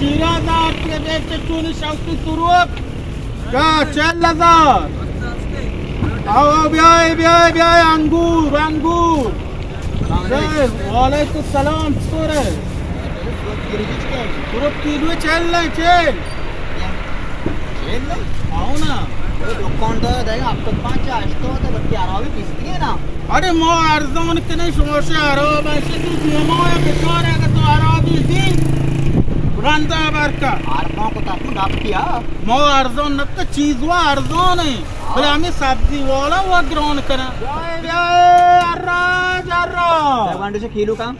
شیرا دار کے بیچ چونی شوقی تروپ کا چل ہزار۔ آو، آو، بیائے، بیائے، بیائے، انگور، انگور۔ وعلیکم السلام، چطور ہے؟ تروپ کیلو چل ہے، چل۔ چل؟ آو نا۔ دکان دار دے، ہفتاد پنچ، ہشتاد، بلکہ عربی بیست ہے نا۔ اڑے ما ارزان کنیں، شما شے عرب ایسے تو دیما ہے، بچار اگر تو عربی دی، رندا برکا۔ ارزان کو تاکو ڈب کیا؟ ما ارزان نہ کہ چیز وا ارزان ہے، بلے ہمیں سبزی والا وا گران کرا۔ جائے، جائے، ارا، جرا۔ گنڈو سے کیلو کا؟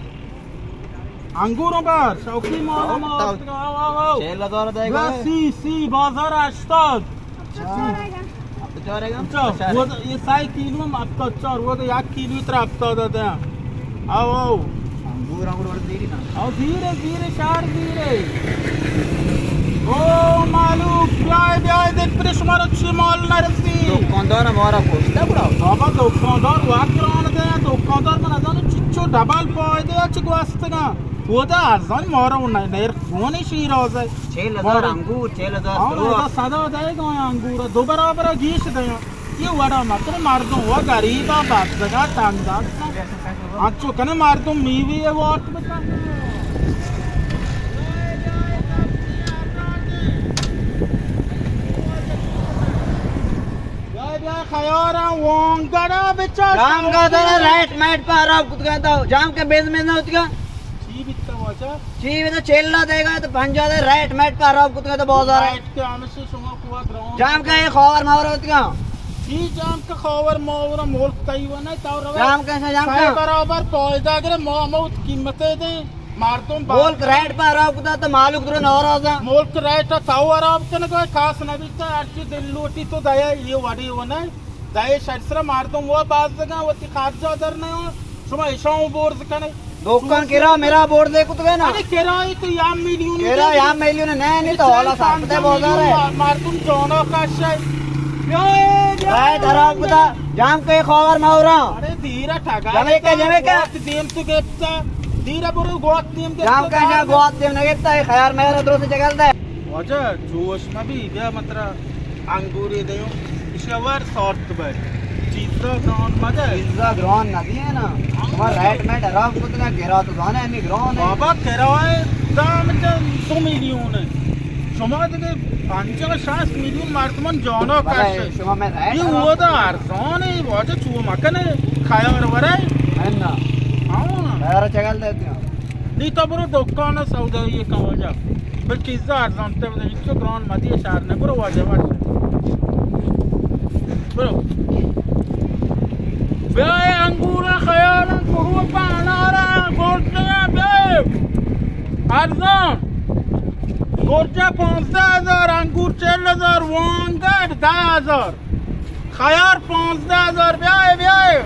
انگور بر، شوقی مال ما آؤ، آؤ، آؤ۔ چل ہزار دے گا۔ سی، سی، بازار ہشتاد۔ اچھا، وہ تو یہ سائی کیلو ہم ہفتاد چار، وہ تو یک کیلو ترا ہفتاد دے۔ آؤ، آؤ۔ انگور، انگور بڑے دیری نا۔ آؤ، دیرے، دیرے، شار دیرے۔ او مالوک، بیائے، بیائے، دیکھ پر شمارا چی مال نرسی۔ دکاندار ہمارا پوچھتا بڑا۔ بابا، دکاندار وا گران دے، دکاندار من ازانو چچو ڈبل پائدے اچ گوستگا۔ وہ دا ارزان مارا و نرخ گونی شیراز ہے۔ چل ہزار انگور، چل ہزار ہاں، تروک۔ ادا صدا دے گا انگور، دو برابر گیش دے۔ یہ وڑا مکن مردم و غریبا بزگا تنگ دست۔ انچو کنے مردم میوی وارت بکن۔ بیا، بیا، خیارا وانگڑا بچار۔ رام گادر ریٹ میٹ پہ خراب کتگا تو جام کے بیز میں نہ ہوتگا۔ چی بیتا واجہ؟ چی بیتا چیلا دے گا تو پنجا دے ریٹ میٹ پہ خراب کتگا تو بازار ہے۔ ریٹ کے ہمشی شما کوا گراؤنڈ جام کے یہ خاور ماور ہوتگا۔ چی جام کے خاور ماور ملک تئی و نہیں تو روے۔ جام کے سے جام کے برابر پائدہ گرے ما موت قیمت دے۔ مردم با- ملک ریٹ پہ خراب کتا تو مالک درو ناراض ہیں۔ ملک ریٹ تو خراب کنگا کاس نبیتا، ہرچی دل لوٹی تو دیا یہ وڑی و نہیں۔ دائے شر سرا مردم و بازگاں وتی خرچہ در نیاں، شما اشاں برز کنے۔ دکان کرا میرا برز کتگے نا۔ ارے کرا تو یا میلیون کرا یا میلیون نہ، نہیں تو حالا ساختے بازار ہے۔ مردم جانا کش ہے۔ بیا، بیا۔ بھائی خراب کتا، جام کے خبر ماورا۔ ارے دھیرا ٹھگا۔ جمے کا، جمے کا۔ گوات دیم تو گپتا۔ دھیرا برو گوات دیم گپتا۔ جام کا جا گوات دیم نہ گپتا، یہ خیال میرا درست جگل دے۔ واجہ جوش مبی، بیا مترا انگوری دیوں، اشی ور سارت بر۔ چیزا گران مدے۔ چیزا گران ندیے نا۔ شما ریٹ میٹ خراب کتگا، کرا تو زانے ہمی گران ہے۔ بابا کرائے دام چا دو میلیون ہے۔ شما دیگه پنجاہ شصت میلیون مردمان جانا بلے، کشے۔ شما میں ریٹ یہ خراب وہ دا کتگا۔ ارزان ہے، واجہ چو مکنے، خیار ورے۔ ہے نا۔ ہاں۔ خیار چگل دیتے ہیں۔ نی تو برو دکان سودائی کن واجہ۔ بلکہ ازا ارزان تے بدے، ہچو گران مدی شہر نہ برو واجہ واش۔ برو۔ بیا اے انگور خیال کو پانارا گورجا بیا۔ ارزان۔ گورجا پانزدہ ہزار، انگور چل ہزار، وانگڑ دہ ہزار۔ خیار پانزدہ ہزار، بیا اے، بیا اے۔